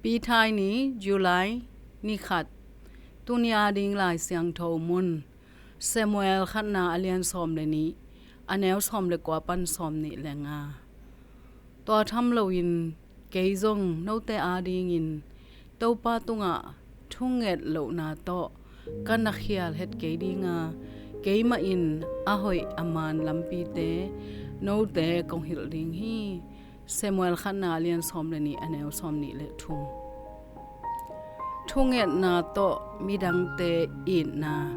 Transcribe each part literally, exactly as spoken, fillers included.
Pi Thai ni, July ni khat. Tuni ading Lai Siangtho mun, Samuel khatna a lian sawm le nih, a neu sawm le kua pan sawm nih le nga. Tua tham loin kei zong note adingin Topa tungah thunget lohna tawh ka na khial het kei dinga, keimah in a hoih a man lampite note kong hilh ding hi. Samuel khatna a lian sawm le nih, a neu sawm nih le thum. Thungetna tawh midangte itna.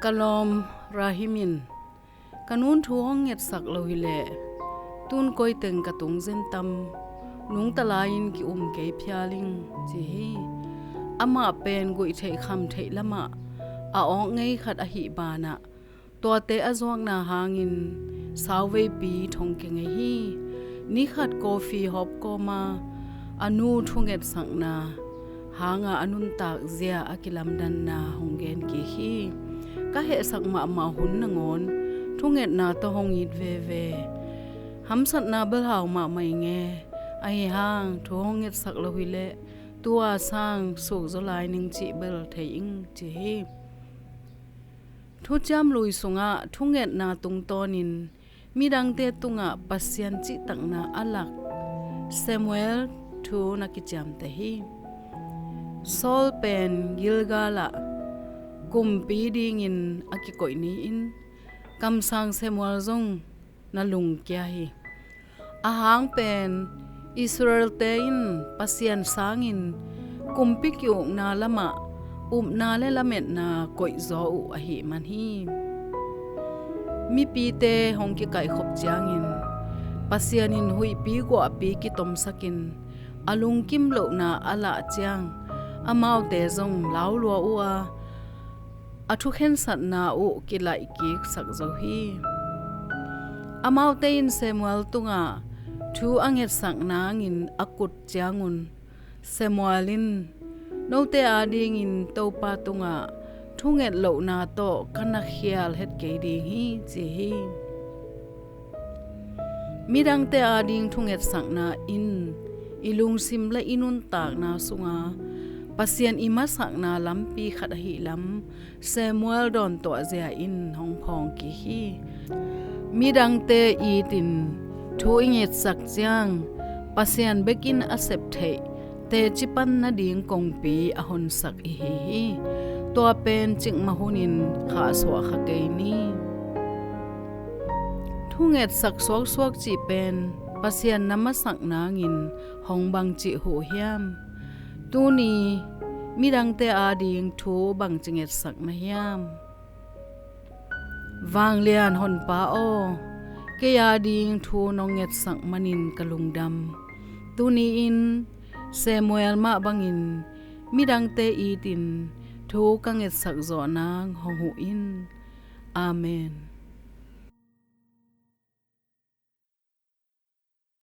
Ka lawm Rahim in, ka nun thu hong ngetsak lo hileh tun koiteng ka tung zen tam, nungta lai-in ki-um kei phial ing, ci hi. Amah pen guihtheih khamtheih lamah a awk ngei khat ahih banah, tuate a zuakna hangin sauveipi thong kia ngei hi. Ni khat coffee hawp kawma a nu thungetsakna hanga a nuntak zia a kilamdanna hong gen kik hi. Ka hehsak mahmah hun nangawn thungetna tawh hong it veve. Hamsatna bel hau mahmah ing e, ahi hang thu hong ngetsak lo hileh tua sang sukzaw lai ning cih bel thei ing, ci hi. Thuciam Lui sungah thungetna tungtawnin midangte tungah Pasian cihtakna a lak Samuel thu na kiciamteh hi. Saul pen Gilgal ah kumpi dingin a kikoih ni-in kamsang Samuel zong na lungkia hi. A hang pen Israel-te in Pasian sangin kumpi ki-ukna lamah upna le lametna koihzaw uh ahih man hi. Mipite hong kikaihkhop ciangin Pasian in huihpi guahpi kitomsakin a lungkim lohna a lah ciang amaute zong laulua uh a, a thukhensatna uh kilaihkiksak zo hi. Amaute in Samuel tungah thu a ngetsak nangin a kut ciangun Samuel in, note adingin Topa tungah thunget lohna tawh ka na khial het kei ding hi, ci hi. Midangte ading thungetsakna in i lungsim le i nuntakna sunga Pasian i masakna lampi khat ahih lam Samuel dawntuahzia in hong phawng kik hi. Midangte itin thu i ngetsak ciang Pasian bekin a septheih teci pan nading kongpi a honsak i hi hi. Tua pen cikmah hunin khahsuah kha kei ni. Thungetsak suaksuak cih pen Pasian na masak nangin hong bangcih huh hiam? Tuni midangte ading thu bangci ngetsak na hiam? Vanglian Honpa aw, kei ading thu nong ngetsak manin ka lungdam. Tuni-in Samuel mah bangin midangte itin thu ka ngetsak zawh nang hong huh in. Amen.